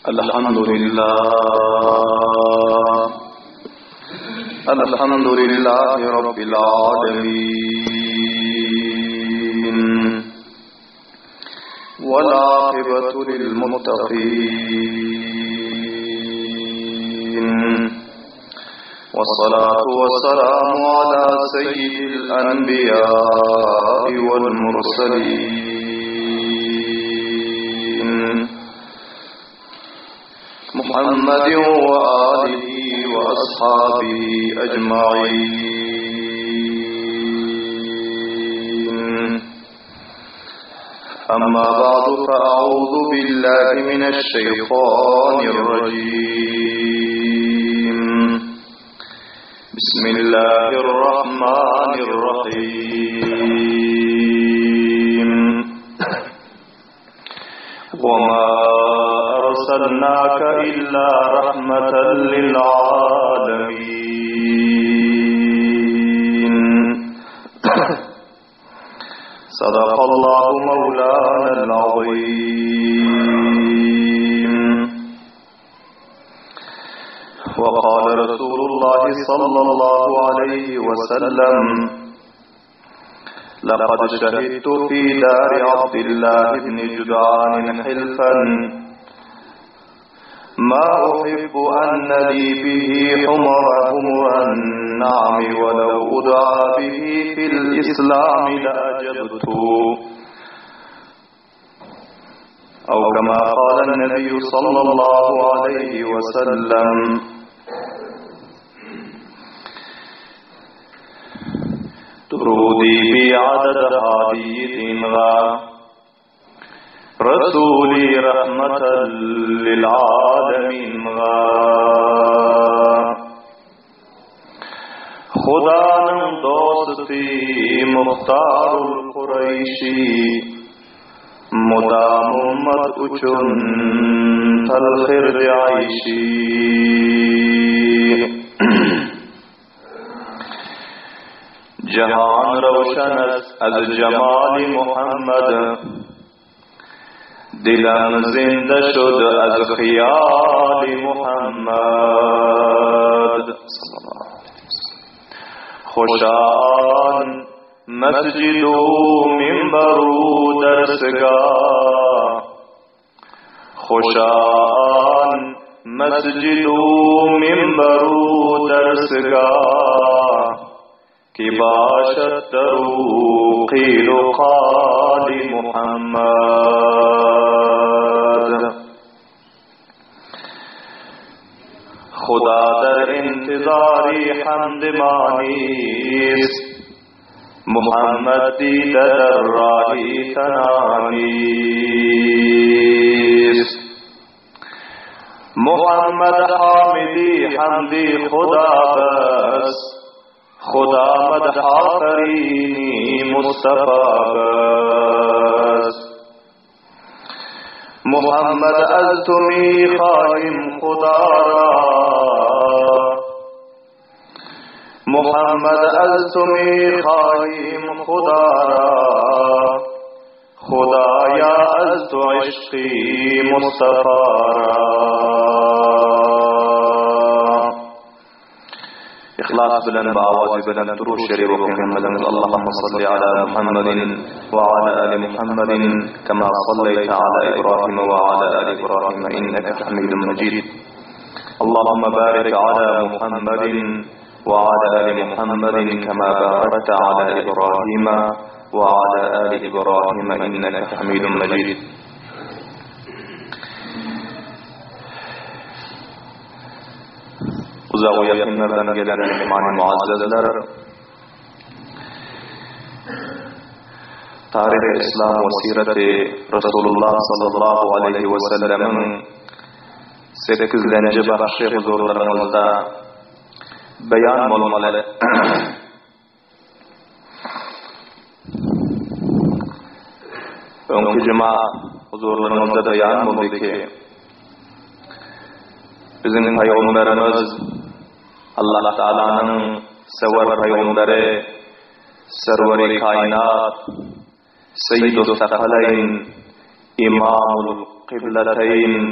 الحمد لله الحمد لله رب العالمين والعاقبة للمتقين والصلاة والسلام على سيد الأنبياء والمرسلين محمد وآله وأصحابه أجمعين أما بعد فأعوذ بالله من الشيطان الرجيم بسم الله الرحمن الرحيم وما أرسلناك إلا رحمة للعالمين صدق الله مولانا العظيم وقال رسول الله صلى الله عليه وسلم لقد شهدت في دار عبد الله بن جدعان حلفا ما أحب أن لي به حمر حمر النعم ولو أدعى به في الإسلام لأجبت أو كما قال النبي صلى الله عليه وسلم درودي بعدد هادي دينغا رسولي رحمة للعالمين غا Hudanyň dosty Muhtarul Kureýşi Mudam ummat üçin talhirdi aýşy. Jahan röwşen az jemaly Muhammed Dilim zinde şud az hyýaly Muhammed Hoşan mescidu minberu dersgah Hoşan mescidu minberu dersgah Ki başat deru qilu qali Muhammed Huda der intizari hamd manis Muhammed dide der rahi senanis Muhammed hamidi hamdi Huda bes Huda madh aferini Mustafa bes Muhammed az tu mi khahim Huda ra Muhammed az tu mi khahim Huda ra Hudaýa az tu yşky Mustafa ra Yhlas bilen we awazy belent durud şerif okaýanlaryňyz Allahumma salli ala Muhammedin we ala ali Muhammedin kema salleýte ala Ibrahim we ala ali Ibrahim inneke Hamidun Mejid. Allahumma barik ala Muhammedin we ala ali Muhammedin kema barakte ala Ibrahim we ala ali Ibrahim inneke Hamidun Mejid. Uzak we ýakynlardan gelen myhman muazzezler, Taryhy Yslam we Sireti Resulullah sallallahu aleýhi we sellemiň sekizlenji başy huzurlaryňyzda beýan bolmaly. Öňki juma huzurlaryňyzda beýan boldy ki, biziň pygamberimiz Allah Taalanyň sewer pygamberi. Serweri kainat, Seýýidus Sekaleýn, Imamul Kyblateýn,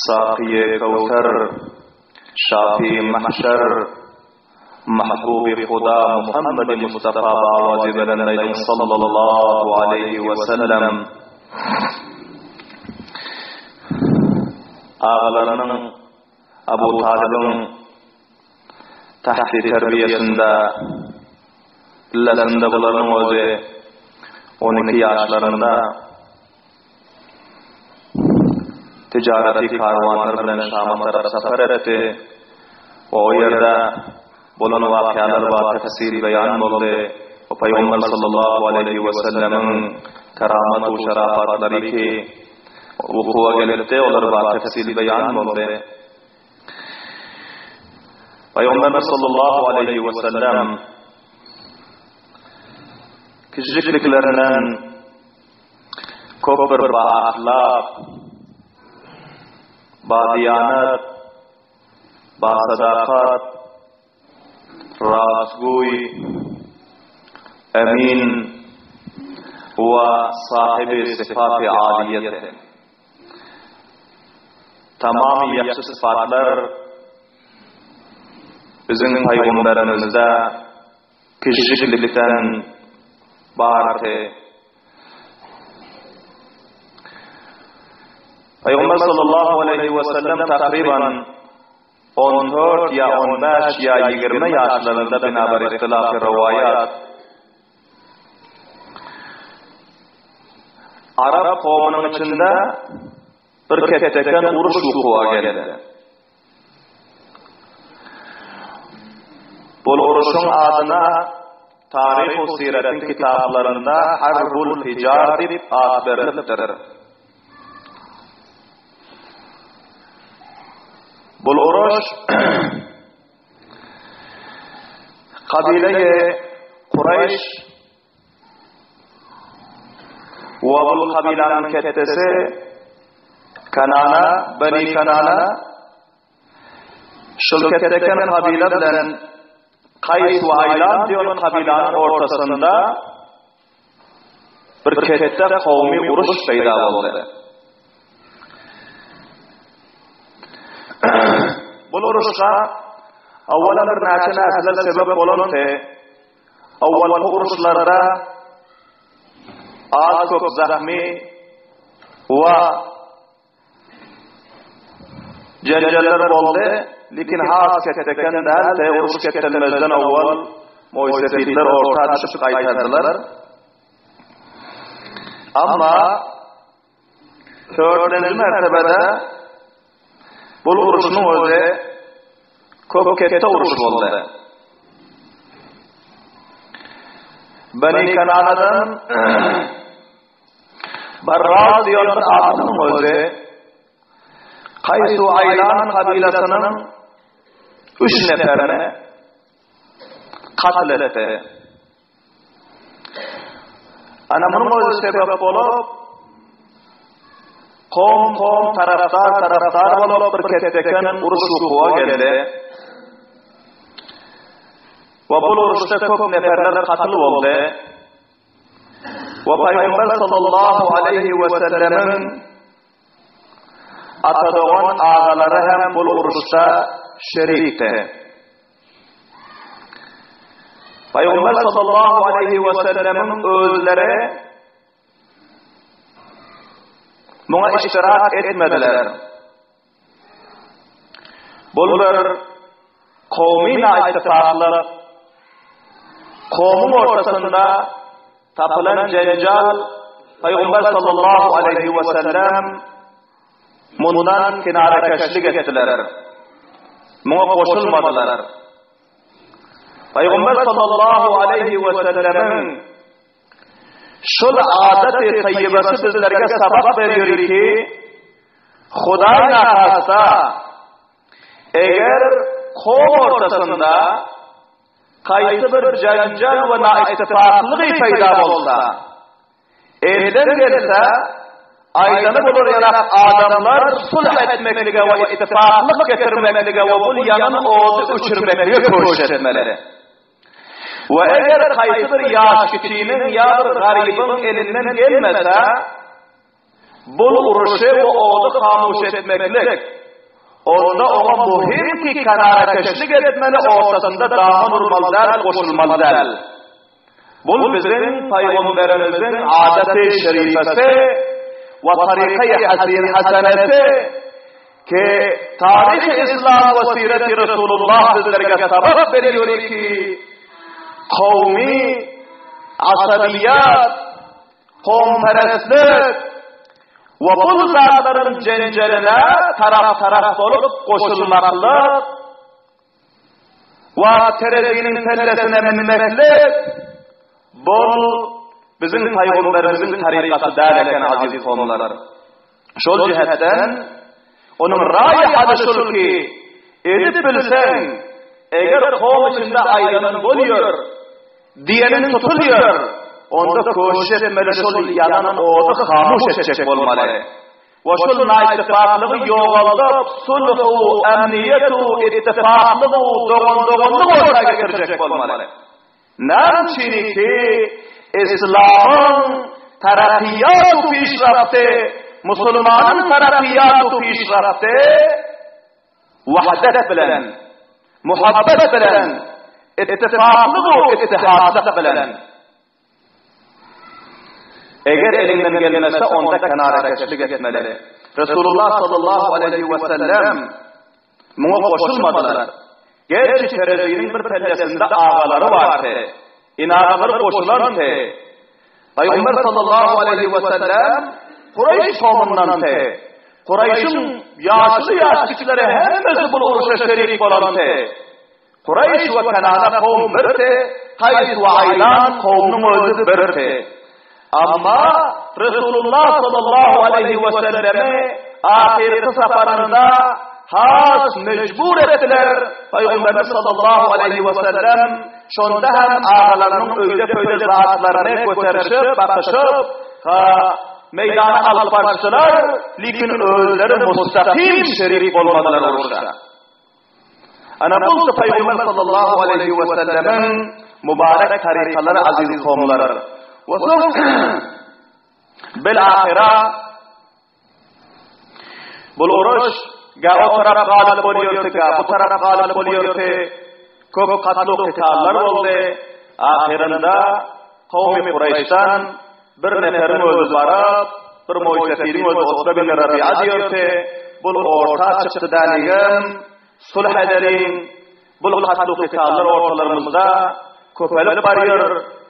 Sakyýe Köwser, Şafi Mahşer, Mahbuby Huda Muhammedi Mustafa bawazy belend aýdyň sallallahu aleýhi we sellem. Agalarynyň Abu Talybyň tahti terbiýesinde llasynda bularyň özi 12 ýaşlarynda Tijareti karwanlar bilen Şama tarap sapar etdi we o ýerde bolan wakalar ba tefsil beýan boldy we Pygamber sallallahu aleýhi we sellemiň keramat we şerapatlary ki wukuwa gelipdi, olar ba tefsil beýan boldy. Pygamberimiz sallallahu aleýhi we sellem kiçijikliklerinden Köp bir ba-ahlak, ba-diýanat, ba-sadakat, rastgöý, emin we sahyby sypaty alyýet. Tamamy ýagşy sypatlar biziň Pygamberimizde Kiçijiklikden bardy. Pygamber sallallahu aleýhi we sellem takryban 14 ýa 15 ýa 20 ýaşlarynda binabar ihtilafy rowaýat Arap kowmunyň içinde bir ketdeken uruş wukuwa geldi. Bul uruşyň adyna taryh-u siretiň kitaplarynda Harbul Fijar diýip at berlipdir. Bul uruş kabile-i Kureýş we bul kabilanyň ketdesi Kanana, Beni Kanana Şul ketdeken kabila bilen Kaýs we Aýlan diýen kabilanyň ortasynda bir ketde kowmy uruş peýda boldy. Bul uruşga awwala bir näçe närseler sebäp bolandy. Awwalky uruşlarda az-köp zahmy we jenjeller boldy, lekin has ketdeken däldi, uruş ketdelmezden owwal moýsefitler orta düşüp gaýtardylar. Amma Dördünji mertebede bul uruşyň özi köp ketde uruş boldy. Beni Kananadan Barraz diýen bir adamyň özi Kaýsu Aýlan kabilasynyň üç neferini katl etdi. Ana munuň özi sebäp bolup, kom-kom tarapdar-tarapdar bolup bir ketdeken uruş wukuwa geldi. We bul uruşda köp neferler katl boldy. We Pygamber sallallahu aleýhi we sellemiň ata dogan agalary hem bul uruşda şerikdi. Pygamber sallallahu aleýhi we sellemiň özleri muňa iştirak etmediler. Bul bir kowmy naittifaklyk, kowmuň ortasynda tapylan jenjal Pygamber sallallahu aleýhi we sellem Mundan kenarakeşlik etdiler. Muňa goşulmadylar. Pygamber sallallahu aleýhi we sellemiň şol adaty taýýybasy bizlerge sabak berýär ki, Hudaý nahasta eger kowum ortasynda haýsy bir janjal we naittifaklygy peýda bolsa, Elden gelse, aýdany bolar ýalak adamlar sulh etmeklige we ittifaklyk getirmeklige we bul ýanan ody öçürmeklige köşeş etmeli. We eger haýsy bir ýaş kiçiniň ýa bir garybyň elinden gelmese, bul uruşy we ody hamuş etmeklik, onda oňa muhim ki kenarakeşlik etmeli, ortasynda daman urmaly däl, goşulmaly däl. Bul biziň Pygamberimiziň adaty şerifesi we taryky hasenesi ki taryhy islam we sireti Resulullah bizlerge sabak berýär ki kowmy asabiýat, kowumperestlik we bul zatlaryň jenjeline tarap-tarap bolup goşulmaklyk Wa tereziniň pellesine münmeklik bul biziň pygamberimiziň tarykaty däl eken aziz kowumlar. Şol jihetden onuň raýy haly şul ki, edip bilseň, eger kowum içinde aýdanyň bolýar, diýeniň tutulýar, onda köşüş etmeli şol ýanan ody hamuş etjek bolmaly. We şul naittifaklygy ýogaldyp, sulh-u, ämniýet-u, ittifaklyg-u, dogan-doganlyk orta getirjek bolmaly. Näme üçin ki, islamyň tarakyýat-u pişrafty, musulmanyň tarakyýat-u pişrafty wahdet bilen, muhabbet bilen, ittifaklyg-u, ittihatlyk bilen. Eger eliňden gelmese, onda kenarakeşlik etmeli. Resulullah sallallahu aleýhi we sellem muňa goşulmadylar. Gerçi tereziniň bir pellesinde agalary bardy. Inagalary goşulandy. Pygamber sallallahu aleýhi we sellem Kureýş kowmundandy. Kureýşiň ýaşuly ýaş kiçileri hemmesi bu uruşa şerik bolandy. Kureýş we Kenana kowum birdi, Kaýs we Aýlan kowumynyň özi birdi. Amma Resulullah sallallahu aleýhi we sellemi ahyrky saparynda has mejbur etdiler, Pygamberimiz sallallahu aleýhi we sellem şonda hem agalarynyň öýde-pöýde zatlaryny göterişip, bakyşyp, ha, meýdana alyp baryşdylar, lekin özleri mustakym şerik bolmadylar uruşa. Ana bu Pygamber sallallahu aleyhi ve sellemiň mübarek tarykalary aziz kowumlar. We soň bil ahyra bul uruş ga o tarap galyp bolýardy, ga bu tarap galyp bolýardy. Köp katlu kitallar boldy. Ahyrynda kowmy Kureyşdan Bir neferiň özi baryp, bir moýsefiriň özi Utba bin Rabi'a diýerdi, Bul orta çykdy dänigem, sulh edeliň, bul katlu-kitallar ortalarymyzda köpelip barýar,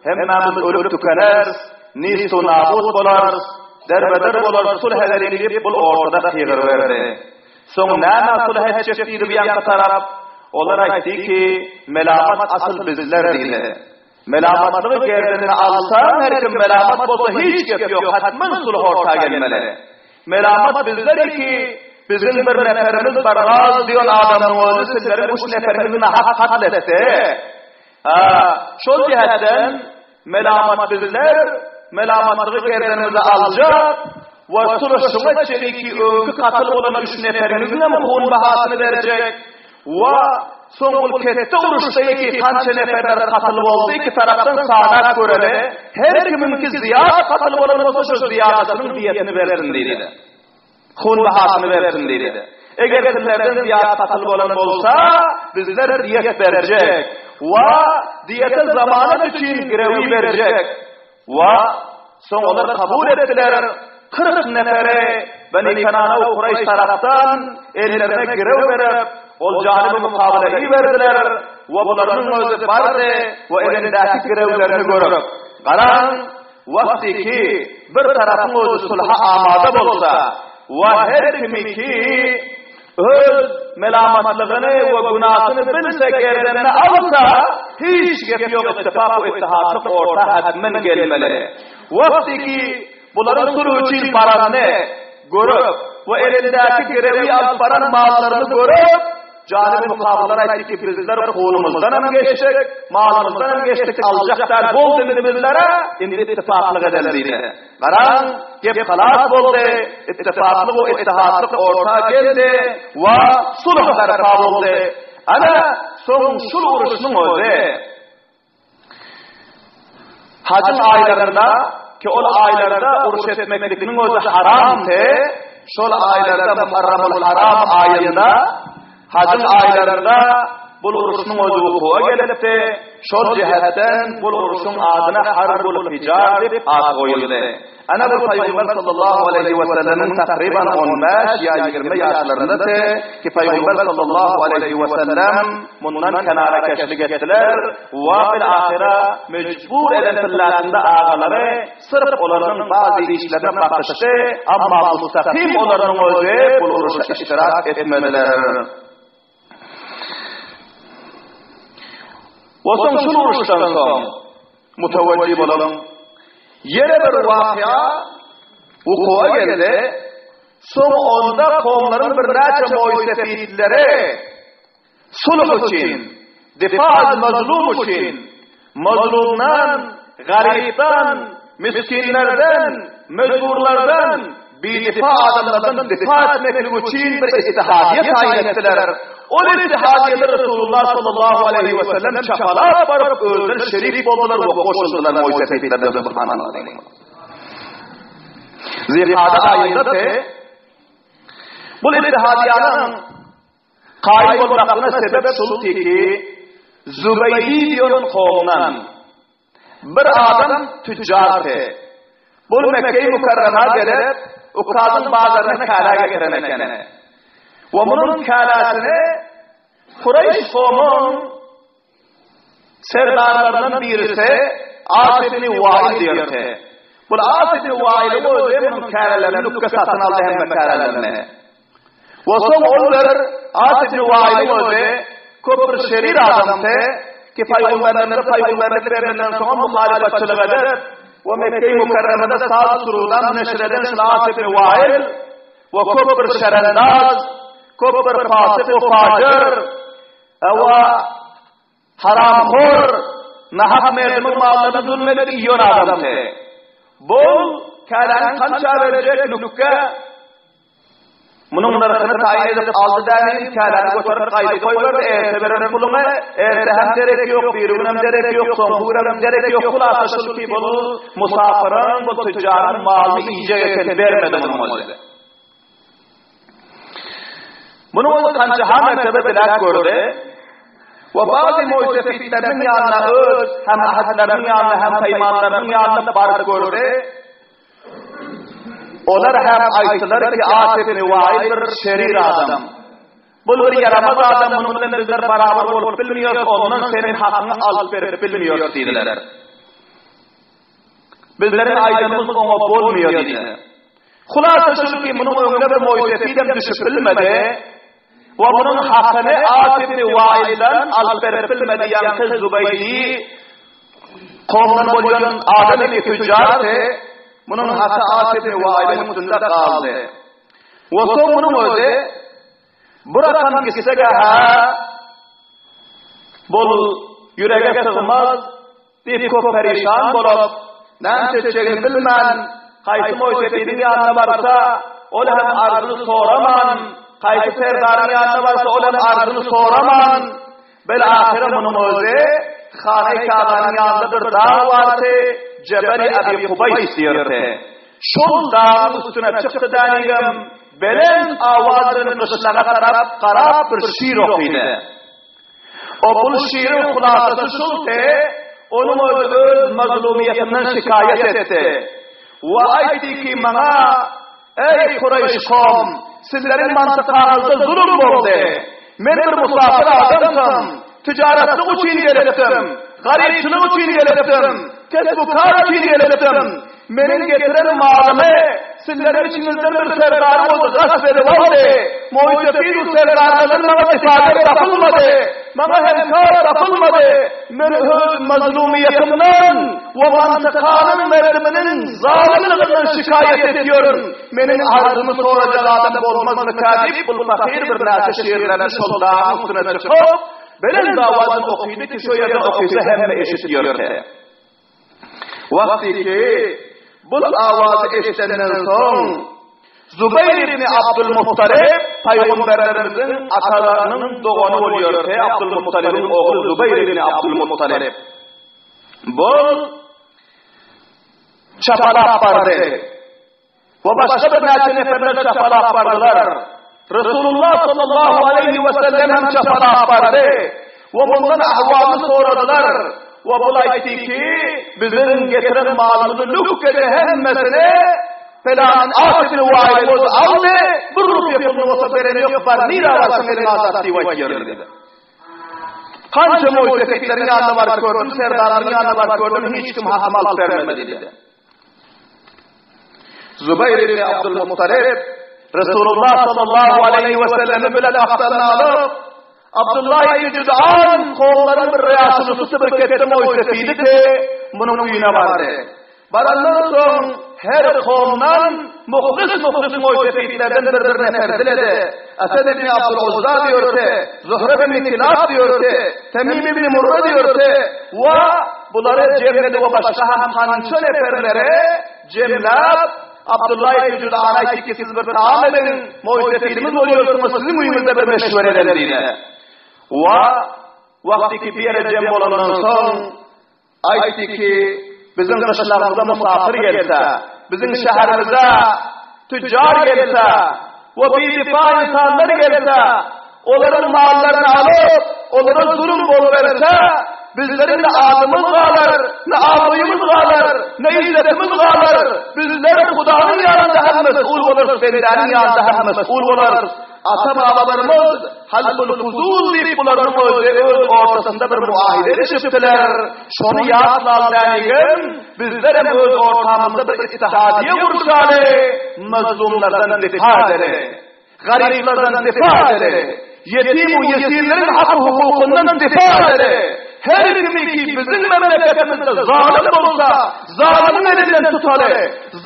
hemmämiz ölüp tükeneris, nistu-nabut bolarys, derbeder bolarys, sulh edeliň diýip, bul ortada gygyryberdi. Soň nämä sulh etjek diýdi bu ýaňky tarap. Olar aýtdy ki, Melamat asyl bizler diýdi. Melamatlygy gerdenine alsaň her kim melamat bolsa hiç gep ýok hatman sulh orta gelmeli. Melamat bizler ki biziň bir neferimiz bar Gaz diýen adamyň özi sizleriň üç neferiňizi nahak katl etdi. Ha şol jähetden melamat bizler melamatlygy gerdenimize aljak we sulh şuňa çenli ki öňki katl bolan üç neferiňiziň hem hun bahasyny berjek. Wa, soň ol ketde uruşda eki kança neferler katyl boldy, iki tarapdan sanap göreli, her kimiňki zyýat katyl bolan bolsa şo zyýadasynyň diýetini bersin diýdi. Hun bahasyny bersin diýdi. Eger sizlerden zyýat katyl bolan bolsa, bizler diýet berjek. Wa, diýete zamanat üçin girewi berjek. Wa, soň olar kabul etdiler, 40 neferi Beni Kenana we Kureýş tarapdan ellerine girew berip, ol janyby mukabala iberdiler we bularyň özi bardy we elindäki girewlerini görüp, garaň, wagty ki, bir tarapyň özi sulha amada bolsa we her kimiki Öz melamatlygyny we günasyny bilse gerdenine alsa, hiç gep ýok ittifak we ittihatlyk orta hatmen gelmeli. Wagty ki bularyň sulh üçin baranyny görüp we elindäki girewi alyp baran mallaryny görüp, janyby mukabyllar aýtdy ki bizler hunumyzdanam geçdik, malymyzdanam geçdik aljak däl boldy indi bizlere, indi ittifaklyk edeli diýdi. Garaň, gep halas boldy, ittifaklyk we ittihatlyk orta geldi we sulh barpa boldy. Ana, soň şul uruşnyň özi. Hajyň aýlarynda, ki ol aýlarda uruş etmeklikniň özi haramdy, şol aýlarda Muharramul Haram aýynda, hajyň aýlarynda bul uruşnyň özi wukuwa gelipdi, şol jähetden bul uruşyň adyna Harbul Hijar diýip at goýuldy. Ana bu Pygamber sallallahu aleýhi we sellemiň takryban 15 ýa 20 ýaşlaryndady ki Pygamber sallallahu aleýhi we sellem mundan kenarakeşlik etdiler we bil ahyra mejbur eden pillasynda agalary syrf olaryň bazy işlerine bakyşdy, amma mustaqim olaryň özi bul uruşa iştirak etmediler. We soň şul uruşdan soň mutawajjih bolalyň. Ýene bir wakya wukuwa geldi. Soň onda kowumlaryň birnäçe moýsefitleri sulh üçin, difa mazlum üçin, mazlumdan, garypdan, miskinlerden, mejburlardan, bidifa adamlardan difa etmeklik üçin bir ittihadiýe taýyn etdiler. Ol ittihadiýede Resulullah sallallahu aleýhi we sellem çapalap baryp özleri şerik boldular we goşuldylar moýsefitler bilen subhanallah. Zilkade aýynda te bu ittihadiýanyň kaýym bolmaklygyna sebep şuldy ki Zübeýdi diýen kowumdan Bir adam tüjjardy. Bul Mekge-i Mükerremä gelip, Ukazyň bazaryna käle getiren ekeni. We munuň käläsini Kureýş kowumyň serdarlaryndan birisi As ibn Wail diýerdi. Bul As ibn Wailiň özi munuň kälelerini lükge satyn aldy hemme kälelerini. We soň ol bir As ibn Wailiň özi köp bir şerir adamdy, ki paýgamberlerimize paýgamberlik berlenden soňam muhalyfatçylyk edip, we Mekge-i Mükerremede saz surudam neşir eden şul As ibn Wail we köp bir şerendaz, köp bir fasyk we fajyr, we Haramhor, nahak merdimiň mallaryny zulm edip iýen adamdy. Bol, käläni kança berjek lükge, munuň nyrhyny taýyn edip aldy däniň, käläni göterip gaýdyp goýberdi, erte beren puluňy, erte hem derek ýok, birigünem derek ýok, soňky günem derek ýok, hulasa şul ki bul musapyryň, bu tüjjaryň malyny iýjek eken, bermedi munuň özi. Munuň özi kança mertebe diläp gördi. We bazy moýsefitleriniň ýanyna öz hem ahadlarynyň ýanyna hem peýmanlarynyň ýanyna baryp gördi. Olar hem aýtdylar ki, As ibn Wail bir şerir adam. Bul bir ýaramaz adam, munuň bilen bizler barabar bolup bilmiýorys, ondan seniň hakyňy alyp berip bilmiýorys diýdiler. Bizleriň aýdanymyz oňa bolmaýar diýdi. Hulasa şul ki, munuň öňüne bir moýsefidem düşüp bilmedi we munuň hakyny As ibn Wailden alyp berip bilmedi, ýaňky Zubeýdi kowumdan bolýan adam eki tüjjardy, munuň haky As ibn Wailiň üstünde galdy. We soň munuň özi bu rakam gitse-ge-hä, bul ýürege sygmaz, Diýip köp perişan bolup, näme etjegini bilmän, haýsy moýsefidiň ýanyna barsa, ol hem arzyny soraman, haýsy serdaryň ýanyna barsa, ol hem arzyny soraman, bil-ahyry munuň özi Hanaý Kabanyň ýanynda bir dag bardy, Jebeli Abi Kubaýs diýerdi. Şol dagyň üstüne çykdy dänigem, belent awaz bilen gyşlaga tarap garap bir şyr okydy. O bul şiriň hulasasy şuldy, onuň özi öz mazlumyýetinden şikaýat etdi we aýtdy ki, maňa, Eý, Kureýş kom, sizleriň mantykaňyzda zulum boldy. Men bir musapyr adamdym, tijaratlyk üçin gelipdim, garypçylyk üçin gelipdim, kesbu-kar üçin gelipdim. Meniň getiren malymy sizleriň içiňizden bir serdaryň özi gasp edip aldy. Moýsefid serdarlardan maňa difager tapylmady, maňa hemkar tapylmady. Men öz mazlumyýetimden we mantykanyň merdiminiň zalymlygyndan şikaýat edýärin. Meniň arzymy sorajak adam bolmazmyka diýip, bul pahyr birnäçe şirlerini şol dagyň üstüne çykyp, belent owazdan okydy ki, şo ýerden okysa hemme eşidýärdi. Wagty ki, bul awazy eşidenden soň, Zubeýr ibn Abdulmuttalyp paýgamberlerimiziň atalarynyň dogany bolýar, he Abdulmuttalybyň ogly Zubeýr ibn Abdulmuttalyp. Bul. Çapalap bardy. We başga birnäçe neferler çapalap bardylar. Resulullah sallallahu aleýhi we sellem hem çapalap bardy. We mundan ahwalyny soradylar. We bul aýtdy ki, biziň getiren malymyzy lükgede hemmesini pelan As ibn Wail özi aldy, bir rupiýa puluny bolsa bereni ýok, bar nirä barsaň eliňe azat diýip aýtýar diýdi. Kança moýsepetleriň ýanyna baryp gördüm, serdarlaryň ýanyna baryp gördüm, hiç kim hakymy alyp bermedi diýdi. Zubaýr ibn Abdul Muttalib Resulullah sallallahu aleýhi we sellemi bilen gapdalyna alyp, Abdullah ibn Jud'an kowumlaryň bir ýaşulusy bir ketde moýsepidi ki, munuň öýüne bardy. Barandan soň her kowumdan muhlis-muhlis moýsepitlerden bir-bir nefer diledi. Esed ibn Abdul Uzza diýerdi, Zuhre ibn Kilab diýerdi, Temim ibn Murra diýerdi we bulary jemledi we başga hem hança neferleri jemläp, Abdullah ibn Judana aýtdy ki, siz bir taam ediň, moýsepidimiz bolýarsyňyz, siziň öýüňizde bir meşwere edeli diýdi. We wagty ki bir ýere jem bolandan soň, Aýtdy ki, Biziň gyşlagymyza musapyr gelse, biziň şäherimize tüjjar gelse we bidifa ynsanlar gelse, olaryň mallaryny alyp, olara zulum boluberse, bizleriň ne adymyz galar, ne abraýymyz galar, ne izzetimiz galar, bizler Hudanyň ýanynda hem mes'ul bolarys, bendäniň ýanynda hem mes'ul bolarys. Ata-babalarymyz Halful Fuzul diýip bularyň özi öz ortasynda bir muahide edişipdiler. Şony ýatlaly dänigem, bizlerem öz ortamyzda bir ittihadiýe gurşaly, mazlumlardan difa edeli. Garyplardan difa edeli. Ýetim u ýesirleriň haky-hukukyndan difa edeli. Her kimi ki biziň memleketimizde zalym bolsa, zalymyň elinden tutaly.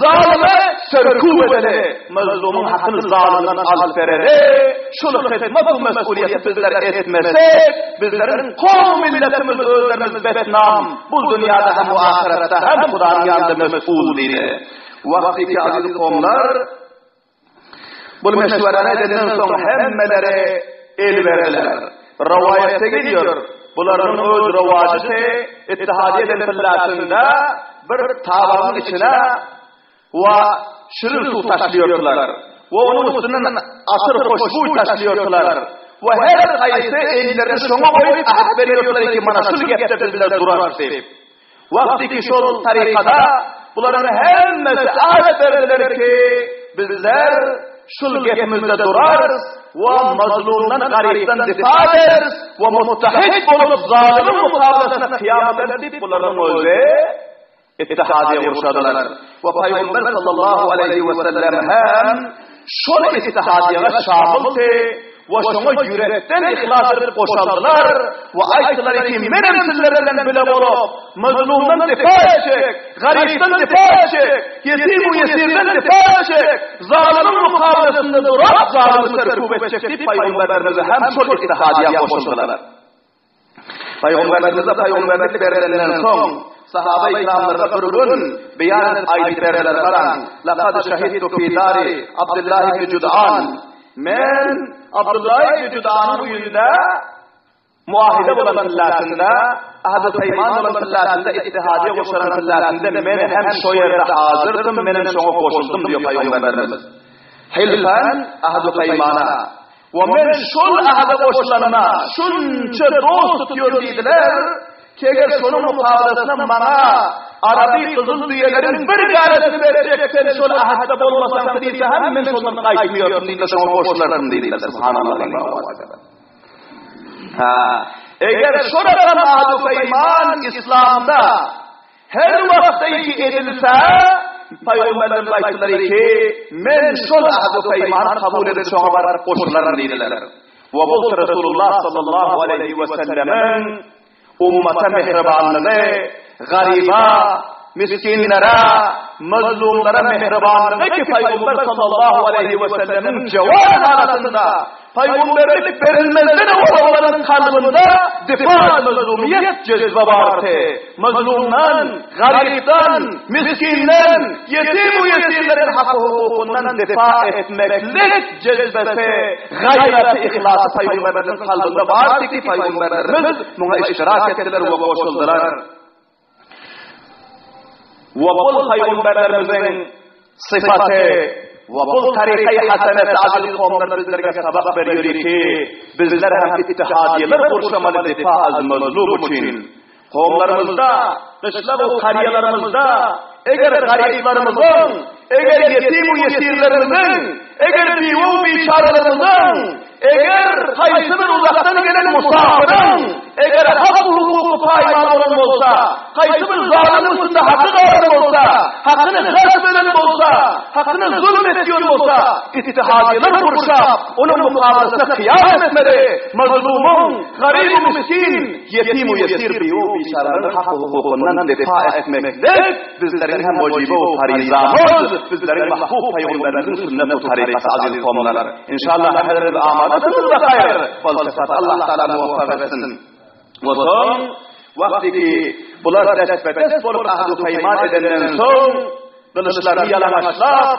Zalymy serkub edeli, mazlumyň hakyny zalymdan alyp bereli, şul hyzmat we mes'uliýeti bizler etmesek, bizleriň kowum milletimiz özlerimiz betnam, bul dünýäde hem we ahyretde hem Hudanyň ýanynda mes'ul diýdi. Wagty ki aziz kowumlar bul meşwerany edenden soň hemmeleri el berdiler. Rowaýatda gelýär, bularyň öz rowajysy Ittihadiýe eden pillasynda bir tabagyň içine we şirin suw taşlaýardylar we onuň üstünden atyr hoşbuý taşlaýardylar we her haýsy ellerini şoňa goýup äht berýärdiler ki, mana şul gepde bizler durarys diýip. Wagty ki şol tarykada bularyň hemmesi äht berdiler ki, bizler şul gepimizde durarys we mazlumdan, garypdan difa ederis we muttahid bolup zalymyň mukabalasyna kyýam ederis diýip bularyň özi ittihadiýe gurşadylar. We Pygamber sallallahu aleýhi we sellem hem Şol ittihadiýaga şamyldy we şoňa ýürekden yhlas edip goşaldylar we aýtdylar ki, menem sizler bilen bile bolup, mazlumdan difa etjek, garypdan difa etjek, ýetim we ýesirden difa etjek, zalymyň mukabelasynda durup, zalymy serkub etjek diýip pygamberimize hem şol ittihadiýa goşuldylar. Pygamberimize pygamberlik berlenden soň, sahaba-i kiramlara bir gün beýan edip aýdyp berdiler, Garaň, Lakad şahidtu fi dari Abdullah ibn Jud'an. Men Abdullah ibn Jud'anyň öýünde muahide bolan pillasynda, ahd-u peýman bolan pillasynda, ittihadiýe goşulan pillasynda men hem şo ýerde hazyrdym, men hem şoňa goşuldym diýýär pygamberimiz. Hilfan ahd-u peýmana. We men şol ahada goşulanyma şunça dost tutýar diýdiler, ki eger şonuň mukabalasyna maňa araby gyzyl düýeleriň bir gäresini berjek sen şol ahatda bolmasaň diýse hem men şondan gaýtmaýaryn diýdiler şoňa goşularyn diýdiler. Subhanallah. Ha, eger şo rakam ahdu peýman islamda Her wagtda ki edilse, Pygamberlerimiz aýtdylar ki, Men şol ahd-u peýmany kabul edip şoňa baryp goşularyn diýdiler. We bu Resulullah sallallahu aleýhi we sellemiň ummata mähribanlygy, garyba, miskinlere, mazlumlara mähribanlygy ki Pygamber sallallahu aleýhi we sellemiň jewan halatynda Pygamberlik berilmezden owal olaryň kalbynda difa mazlumyýet jezbe bardy. Mazlumdan, garypdan, miskinden, ýetim we ýesirleriň haky-hukukyndan difa etmeklik jezbesi, gaýraty, yhlasy pygamberleriň kalbynda bardy ki, pygamberlerimiz muňa iştirak etdiler we goşuldylar. We bul paýgamberlerimiziň sypaty we bul taryky hasenesi aziz kowumlar bizlerge sabak berýär ki, bizler hem ittihadiýeler gurşamaly difa az mazlum üçin. Kowumlarymyzda, gyşlag we karýalarymyzda eger garyplarymyzyň, eger ýetim we ýesirlerimiziň, eger biwe we biçarelerimiziň, eger haýsy bir uzakdan gelen musapyryň, eger hak-hukuky paýmal bolan bolsa, haýsy bir zalymyň üstünde haky galan bolsa, hakyny gasp eden bolsa, hakyna zulm etýän bolsa, ittihadiýeler gurşap, onuň mukabalasynda kyýam etmeli, mazlumyň, garyb-u miskin, ýetim-u ýesir, biwe-u biçaralaryň hak-hukukyndan difa etmeklik bizleriň hem wajyby we paryzamyz, bizleriň mahbub pygamberimiziň sünnet we tarykasy aziz kowumlar. Inşallah hemmeleriňiz amadasyňyz we haýyr bolsa Allah Taala muwaffak etsin. We soň wagty ki bular dest-be-dest bolup ahd-u peýman edenden soň gylyçlaryny ýalaňaçlap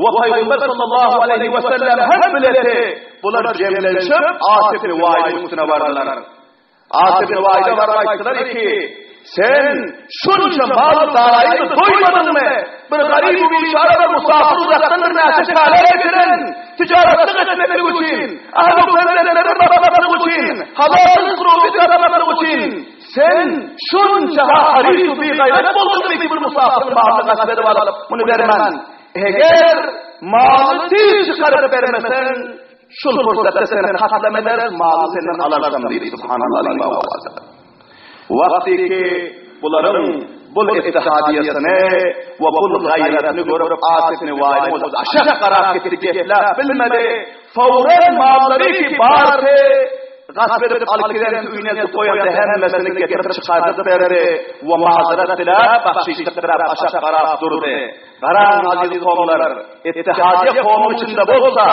we Pygamber sallallahu aleýhi we sellem hem bileti bular jemlenişip As ibn Wailiň üstüne bardylar. As ibn Waile baryp aýtdylar ki, Sen şunça mal daraýyňy doýmadyňmy? Bir garyp biçara bir musafir uzakdan bir näçe kala getiren, tijaratlyk etmeklik üçin, ahli perzentleriň bakmaklyk üçin, halal rysgy tapmaklyk üçin, sen şunça haryt we bigaýrat bolduňmy ki bir musafiriň malyny gasp edip alyp, muny bermän? Eger maly tiz çykaryp bermeseň, Şul pursatda seni katlam ederis, maly senden alarsam diýdi. Subhanallah. Wagty ki bularyň bul ittihadiýesini we bul gaýratyny görüp As ibn Wailiň özi aşak garap gitdi, gepläp bilmedi. Fawran mallary ki bardy, gasp edip alyp giden öýüne eltip goýanda hemmesini getirip çykardyp berdi we mazerat diläp, bahşişlik diläp aşak garap durdy. Garaň aziz kowumlar, ittihadiýe kowumyň içinde bolsa,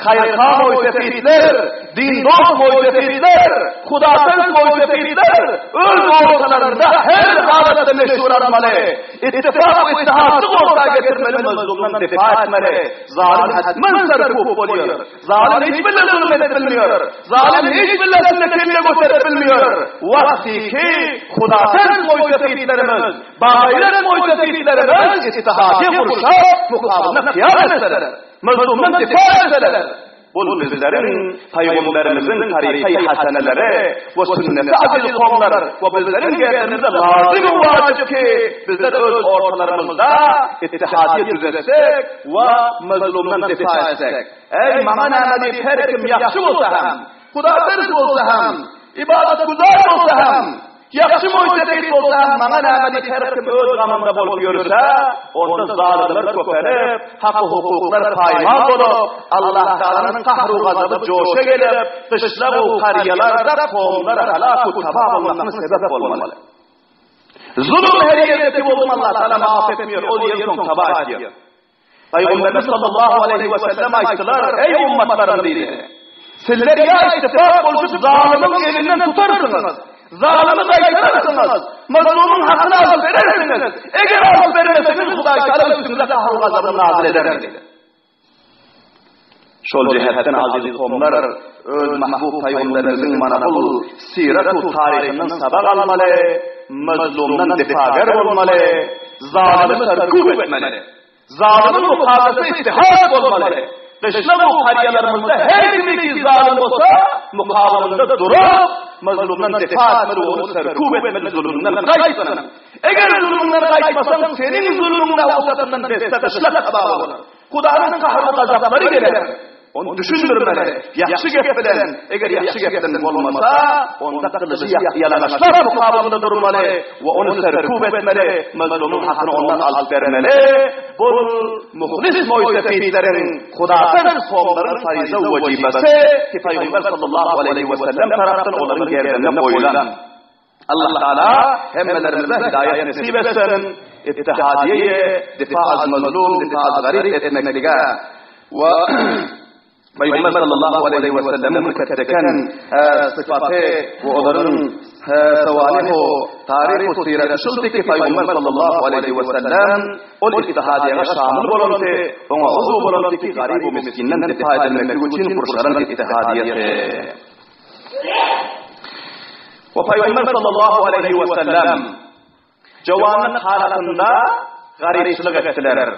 haýyrha moýsefitler, dindost moýsefitler, hudaters moýsefitler öz ortalarynda her halatda meşhur almaly, ittifak we ittihatlyk orta getirmeli, mazlumdan difa etmeli, zalym hetmen serkup bolýar, zalym hiç birle zulum edip bilmeýär, zalym hiç birle üstüne kelle göterip bilmeýär, wagty ki hudaters moýsefitlerimiz, Babaýlar moýsefitlerimiz ittihady gurşap, mukabylynda kyýam etseler, mazlumdan difa etseler, bul bizleriň Pygamberimiziň taryhy haseneleri we sünneti aziz kowumlar we bizleriň gerdenimize lazym we wajyp ki, bizler öz ortalarymyzda ittihady düzetsek we mazlumdan difa etsek. Eý, maňa näme diýip her kim ýagşy bolsa hem, hudaters bolsa hem, ybadatgüzar bolsa hem, Ýagşy moýsefit bolsa hem maňa näme diýip her kim öz gamynda bolup ýörse, onda zalymlar köpelip, haky-hukuklar paýmal bolup, Allahtagalanyň gahru-gazaby joşa gelip, gyşlag-u karýalarda kowumlar halak-u tabah bolmagyna sebäp bolmaly. Zulum her ýerdeki bolsun Allatagala maaf etmeýär, ol ýeri soň tabah edýär. Pygamberimiz sallallahu aleýhi we sellem aýtdylar, Eý ummatlarym diýdi. Sizler ýa ittifak bolşup zalymyň elinden tutarsyňyz, zalymy gaýtararsyňyz, mazlumyň hakyny alyp berersiňiz. Eger alyp bermeseňiz Hudaý Taala üstüňize gahar gazabyny nazyl eder diýdi. Şol jähetden aziz kowumlar öz mahbub pygamberimiziň mana bul sirat-u taryhyndan sabak almaly, mazlumdan difager bolmaly, zalymy serkub etmeli. Zalymyň mukabalasy ittihad bolmaly. Gyşlag we karýalarymyzda her kimiki zalym bolsa, mukabalynda durup, mazlumdan difa etmeli we ony serkub etmeli zulumyndan gaýtsyn. Eger zulumyňdan gaýtmasaň, seniň zulumyňda awsatyndan besse gyşlak tabah bolar. Hudanyň gahar-gazaplary geler. Ony düşündirmeli. Ýagşy gep bilen, eger ýagşy gepden bolmasa, onda gylyjy ýalaňaçlap mukabalynda durmaly we ony serkub etmeli, mazlumyň hakyny ondan alyp bermeli. Bul muhlis moýsefitleriň, hudaters kowumlaryň faryza we wajibasy ki Pygamber sallallahu aleýhi we sellem tarapdan olaryň gerdenine goýlan. Allah Taala hemmelerimize hidaýat nesip etsin, ittihadiýe, difa az mazlum, difa az garyp etmeklige we Peygamber sallallahu aleyhi ve sellemiň mükeddeken sypaty we olaryň sawanihu taryh sireti şuldy ki Peygamber sallallahu aleyhi ve sellem ol ittihadiýe şamil bolandy, oňa uzu bolandy ki garyp we miskinden difa edilmeklik üçin gurşalan ittihadiýesi. We Pygamber sallallahu aleýhi we sellem. Jowanlyk halatynda garypçylyk etdiler.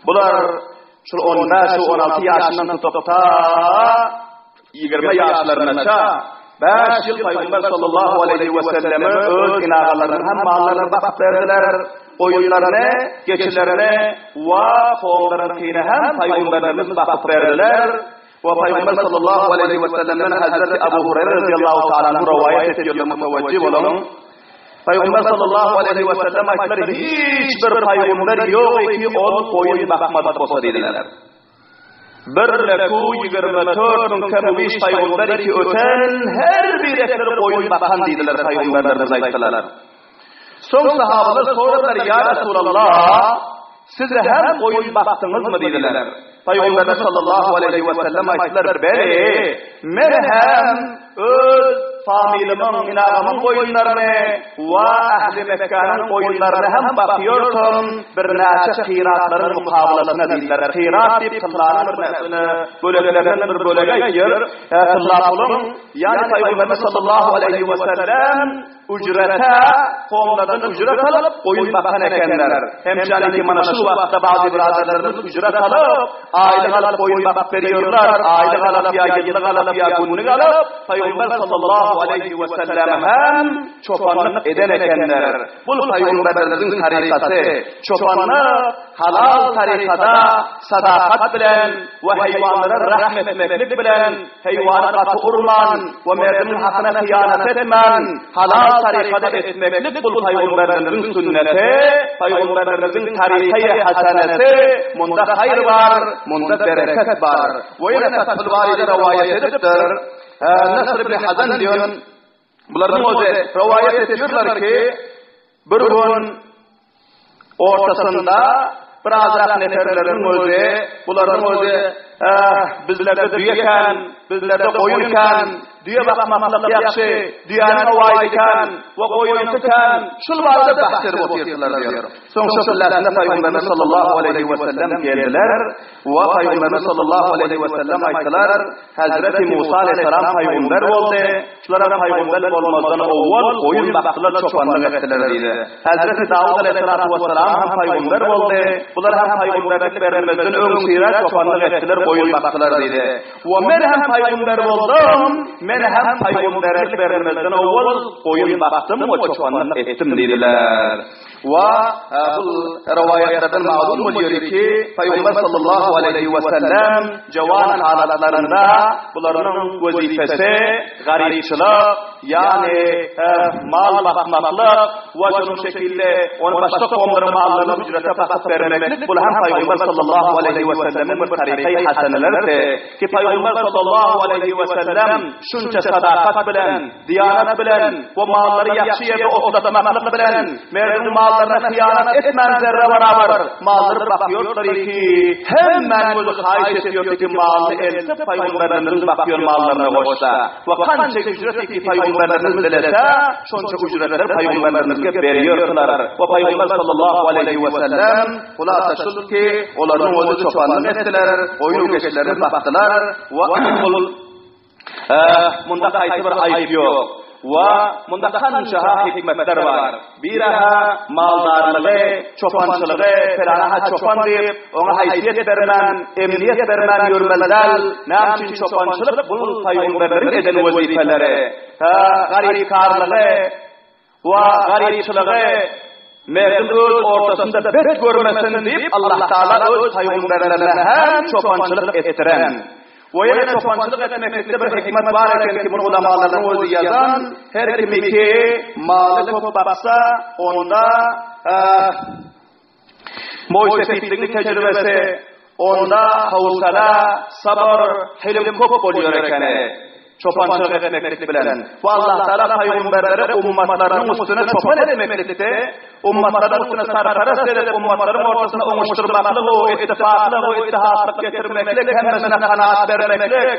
Bular şul on bäş, 16 ýaşyndan tutup ta 20 ýaşlarynaça bäş ýyl Pygamber sallallahu aleýhi we selleme öz inagalarynyň hem mallaryny bakyp berdiler. Goýunlaryny, geçilerini we kowumlarynyňkyny hem Pygamberimiz bakyp berdiler. We Pygamber sallallahu aleýhi we sellemden Hazreti Abu Hureyre radiyallahu ta'ala anhu rowaýat edýärler mutawajjih boluň. Pygamber sallallahu aleýhi we sellem aýtdylar, hiç bir pygamber ýok ki ol goýun bakmadyk bolsa diýdiler. Bir leku 24 müň kemüş pygamber ki öten her bir ekleri goýun bakan diýdiler pygamberlerimiz aýtdylar. Soň sahabalar soradylar, Ýa Resulallah, siz hem goýun bakdyňyzmy diýdiler. Pygamberimiz sallallahu aleýhi we sellem aýtdylar, Beli, men hem öz familymyň, inagamyň goýunlaryny we ähli Mekgäniň goýunlaryny hem bakýordum, birnäçe kyratlaryň mukabalasyna diýdiler. Kyrat diýip tyllanyň bir näsini böleklerinden bir bölegi aýdýar. Tylla puluň, ýagny Pygamberimiz sallallahu aleýhi we sellem Üjrete, kowumlardan üjret alyp, goýun bakan ekenler. Hemçaniki mana şu wagtda bagzy byradarlarymyz üjret alyp, aýlyk alyp goýun bakyp berýärler, aýlyk alyp ýa ýyllyk alyp ýa günlük alyp, Pygamber sallallahu aleýhi we sellem hem çopanlyk eden ekenler. Bul pygamberlerimiziň tarykasy. Çopanlyk halal tarykada sadakat bilen we haýwanlara rahm etmeklik bilen Heýwana gaty urman we merdimiň hakyna hyýanat etmän, halal tarykada etmeklik bul pygamberlerimiziň sünneti, pygamberlerimiziň tarykaýy hasanasy, munda haýyr bar, munda bereket bar. We ýene Fathul Baryda rowaýat edipdir, Nasr ibn Hazan diýen bularyň özi rowaýat edýärler ki, bir gün Ortasynda birazrak neferleriň özi, bularyň özi, Eh, bizlerde düýe kän, bizlerde goýun kän, düýe bakmaklyk ýagşy, düýäniň owaýy kän we goýunyňky kän, şul barada bahs edip otyrdylar diýýär. Soň şo pilläsinde Pygamberimiz sallallahu aleýhi we sellem geldiler we Pygamberimiz sallallahu aleýhi we sellem aýtdylar, Hezreti Musa aleýhissalam pygamber boldy, Şulara pygamber bolmazdan owwal goýun bakdylar, çopanlyk etdiler diýdi. Hezreti Dawut aleýhissalatu wessalam hem pygamber boldy. Bular hem pygamberlik berilmezden öňsire çopanlyk etdiler, goýun bakdylar diýdi. We men hem pygamber boldum, men hem pygamberlik berilmezden owwal goýun bakdym we çopanlyk etdim diýdiler. We bu rowaýatlardan maglumm bolýar ki, Pygamber sallallahu aleýhi we sellem jowan halatlarynda bularyň wezipesi garypçylyk, ýagny mal bakmaklyk we şonuň şekilde ony başga kowumlaryň mallaryny üjrete bakyp bermeklik bul hem Pygamber sallallahu aleýhi we sellemiň bir taryky haseneleridi ki, Pygamber sallallahu aleýhi we sellem şunça sadakat bilen Diýanat bilen we mallary ýagşy ýerde otlatmaklyk bilen merdiň mallaryna hyýanat etmän zerre barabar mallary bakýordylar ki, hemmäniň özi haýyş etýordy ki malyny eltip pygamberlerimiziň bakýan mallaryna goşsa we kança üjret ki pygamberlerimiz dilese şonça üjretleri pygamberlerimizge berýordylar we pygamber sallallahu aleýhi we sellem hulasa şul ki olaryň özi çopanlyk etdiler goýun geçilerini bakdylar we ol Munda haýsy bir aýyp ýok. We munda kança-ha hikmetler bar. Biri-hä maldarlygy, çopançylygy, pylana-ha çopan diýip, oňa haýsyýet bermän, emniýet bermän ýörmeli däl. Näme üçin çopançylyk bul pygamberleriň eden wezipeleri. Hä, garypkarlygy, We garypçylygy merdim öz ortasynda bet görmesin diýip Allah Taala öz pygamberlerine hem çopançylyk etdiren. We ýene çopançylyk etmeklikde bir hikmet bar eken ki muny ulamalaryň özi ýazan, her kimiki maly köp baksa onda Moýsepitligiň tejribesi, onda howsala, sabyr, hilim köp bolýar ekeni. Çopançylyk etmeklik bilen. We Allah Tagala pygamberleri ummatlarynyň üstüne çopan etmeklikde, ummatlaryň üstüne sarparast edip, ummatlaryň ortasyna oňuşdyrmaklygy, ittifaklygy, ittihatlyk getirmeklik, hemmesine kanaat bermeklik,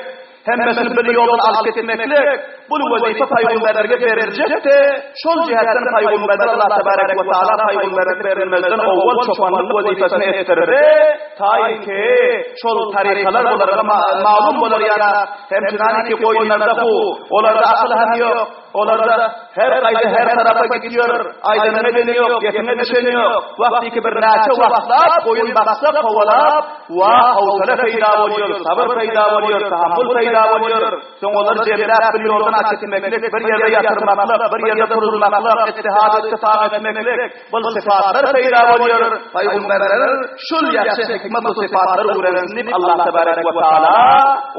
hemmesini bir ýoldan alyp gitmeklik. Bul wezipe paýgamberlerge beriljekdi. Şol jähetden paýgamberler Allah tebarek we taala paýgamberlik berilmezden owwal çopanlyk wezipesini etdirdi. Taýynki şol tarykalar bularga malum bolar ýala hem çynanyki goýunlarda hu olarda akyl hem ýok. Olarda her gaýda her tarapa gidýär, aýdanyňa edeni ýok, gepiňe düşeni ýok. Wagtyky bir näçe wagtlap goýun baksa kowalap, wa howsala peýda bolýar, sabyr peýda bolýar, tahammul peýda bolýar. Soň olary jemläp bir ýoldan äkitmeklik, bir ýerde ýatyrmaklyk, bir ýerde turuzmaklyk, ittihad-ittifak etmeklik, bul sypatlar peýda bolýar. Pygamberler şul ýagşy hikmet we sypatlary öwrensin diýip Allah tebarek we taala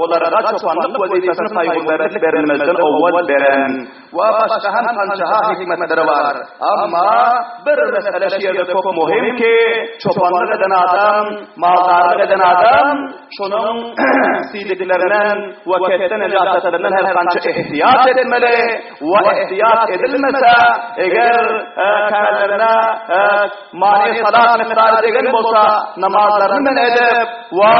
olara çopanlyk wezipesini pygamberlik berilmezden owwal beren. We başga hem sanjaha hikmetleri bar. Amma bir mesele şu ýerde köp muhim ki, çopanlyk eden adam, maldarlyk eden adam şonuň siýdiklerinden we ketde nejasatlerinden her gança ihtiýat etmeli we ihtiýat edilmese, eger kärlerine Many salat mikdary degen bolsa, namazlaryny men edip we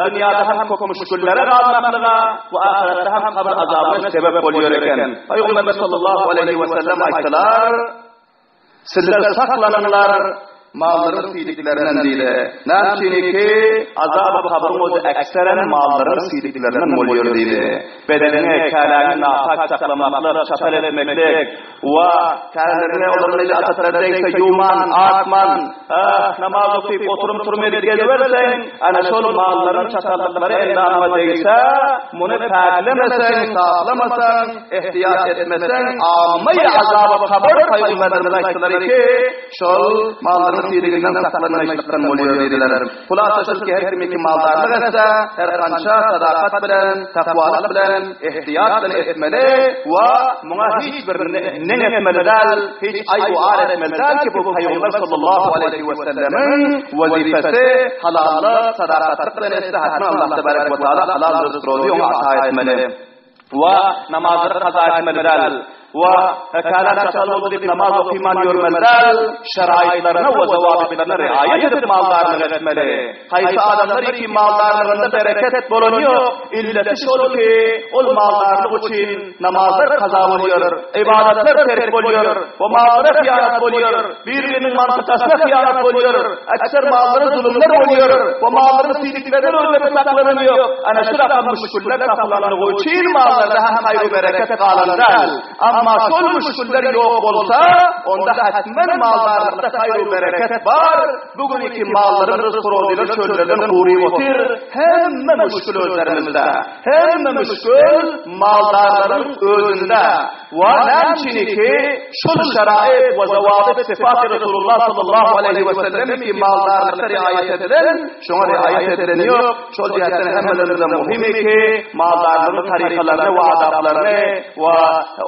dünýäde hem köp müşgillere galmaklyga we ahyretde hem gabyr azabyna sebep bolýar eken. Pygamberimiz sallallahu aleýhi we sellem aýtdylar, Sizler saklanyňlar mallaryň siýdiklerinden diýdi. Näme üçinki, azaby gabryň özi ekseren mallaryň siýdiklerinden bolýar diýdi. Bedeniňi, käläňi napak saklamaklyk, çapal etmeklik, we kälelerine olaryň nejasatlary degse ýuwman, artman, namaz okyp oturum-turum edip geziberseň, ana şol mallaryň çatallyklary endamyňa degse, muny päklemeseň, saplamasaň, ihtiýat etmeseň, ammyý azaby kabyr pygamberlerimiz aýtdylar ki, şol mallaryň tizliginden saklanmaýyşlykdan bolýar diýdiler. Hulasa şol ki her kim iki maldarlyk etse, her gança sadakat bilen, takwalyk bilen, ihtiýat bilen etmeli we muňa hiç bir neň etmeli däl, hiç aýb-u ar etmeli däl ki bu Pygamber sallallahu aleýhi we sellemiň wezipesi halallyk, sadakatlyk bilen etse hatman Allah tebarek we taala halal ryzk-rozy oňa ata etmeli. We namazlary kaza etmeli däl. We hekalan çatal boldy diýip namaz okyman ýörmeli däl, şeraýytlaryna we zowabitlerine riaýat edip maldarlyk etmeli. Haýsy adamlar ki maldarlygynda bereket bolany ýok, illeti şol ki, ol maldarlyk üçin namazlar kaza bolýar, ybadatlar terk bolýar, we mallara hyýanat bolýar, bir-biriniň mantykasyna hyýanat bolýar, ekser mallara zulumlar bolýar, we mallaryň siýdiklerden özleri saklanany ýok. Ana şu rakam müşgiller tapylanlygy üçin mallarda hem haýru-bereket galan däl. Amma şol müşgiller ýok bolsa, onda hetmen maldarlykda haýru-bereket bar. Bu günki mallaryň ryzk-rozylar çöllerden guryp otyr, hemme müşgil özlerimizde. Hemme müşgil maldarlaryň özünde. We näme üçinki şol şeraýyt we zawabyt sypaty Resulullah sallallahu aleýhi we sellem ki maldarlykda riaýat edilen, şoňa riaýat edileni ýok. Şol jähtden hemmelerimize muhim ki maldarlygyň tarykalaryny we adaplaryny we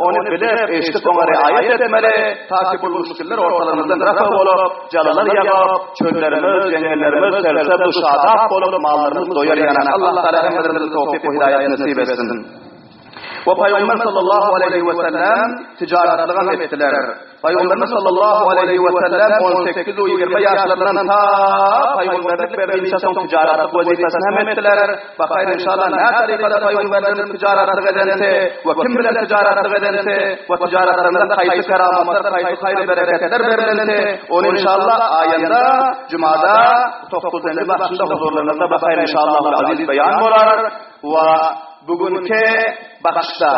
ony bilip, eşidip oňa riaýat etmeli, ta ki bu müşgiller ortalarymyzdan rafa bolup, jalalar ýagyp, çöllerimiz, jeňňellerimiz sersebz we şadap bolup, mallarymyz doýar ýanan. Allah Tagala hemmelerimize towfyk we hidaýat nesip etsin. We Pygamber sallallahu aleýhi we sellem tijaratlyk hem etdiler. Pygamberimiz sallallahu aleýhi we sellem 18 we 20 ýaşlaryndan ta pygamberlik berlinçe soň tijaratlyk wezipesini hem etdiler. Bakaýyn inşallah nä tarykada pygamberlerimiz tijaratlyk edense we kim bilen tijaratlyk edense we tijaratlarynda haýsy keramatlar, haýsy haýyr bereketler berlense, ony inşallah aýanda jumada 9-njy başynda huzurlaryňyzda bakaýyn inşallah aziz beýan bolar. We bu günki bakşda,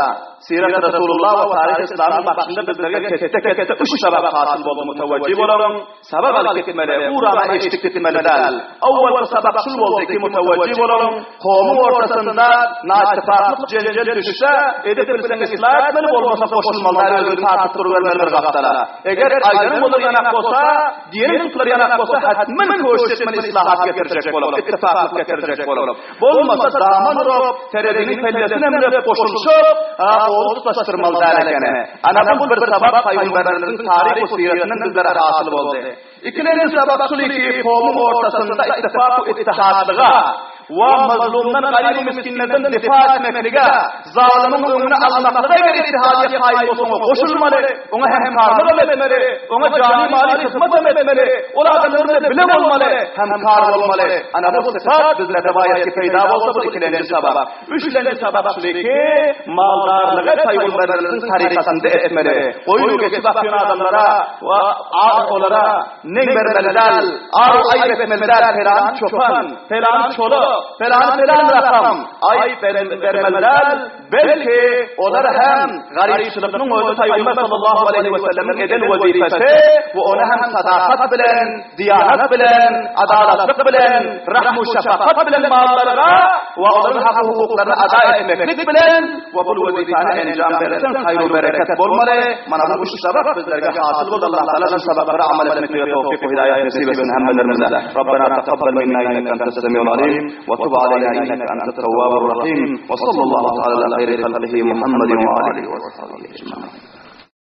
Sirat Resulullah we Taryh Islamyň bakşynda bizlerge ketde-ketde üç sabak hasyl boldy, mutewejji boluň, sabak alyp gitmeli, urana eşidip gitmeli däl. Owwalky sabak şul boldy ki, mutewejji boluň, kowumyň ortasynda naittifaklyk jenjel düşse, edip bilseň islah etmeli, bolmasa goşulmaly däl, özüňi tartyp durubermeli bir gapdala. Eger aýdanyň olar ýanak bolsa, diýeniň tutlar ýanak bolsa, hetmen köşüş etmeli islahat getirjek bolup, ittifaklyk getirjek bolup. Bolmasa daman urup, tereziniň pellesine münüp goşulyşyp, ody tutaşdyrmaly däl ekeni. Ana bu bir sabak pygamberlerimiziň taryh we siretinden bizlere hasyl boldy. Ikilenji sabak şul ki, kowumyň ortasynda ittifak we ittihatlyga. We mazlumdan, garybu-misginlerden difa etmeklige, zalymyň öňüni almaklyga eger ittihadiýe kaýym bolsa oňa goşulmaly, oňa hemkarlygam etmeli, oňa jany-maly hyzmatam etmeli, ol adamlar bilen bile bolmaly, hemkar bolmaly. Ana bu sypat bizlerde baýatki peýda bolsa bu ikilenji sabak. Üçlenji sabak şuly ki, maldarlygy paýgamberlerimiziň tarykasynda etmeli. Goýun-geçi bakýan adamlara we olara Neň bermeli däl, ar-u aýp etmeli däl, pelany çopan, pelany çoluk, pelany pelan rakam, aýp bermeli däl, belki, olar hem garypçylyknyň özi Pygamber sallallahu aleýhi we sellemiň eden wezipesi we ony hem sadakat bilen, diýanat bilen, adalatlyk bilen, rahm-u şefakat bilen mallara we olaryň hak-hukuklaryny ada etmeklik bilen we bul wezipäni enjam berseň haýr-u bereket bolmaly. Mana bu üç sabak bizlerge hasyl boldy. Allah Taala şu sabaklara amal etmeklige towfyk we hidaýat nesip etsin hemmelerimize. Rabbena takabbal minna inneke entes semiul alim we tub aleýna inneke entet tewwabur rahim. We sallallahu taala ala haýri halkihi Muhammedin we alihi we sahbihi ecmaîn.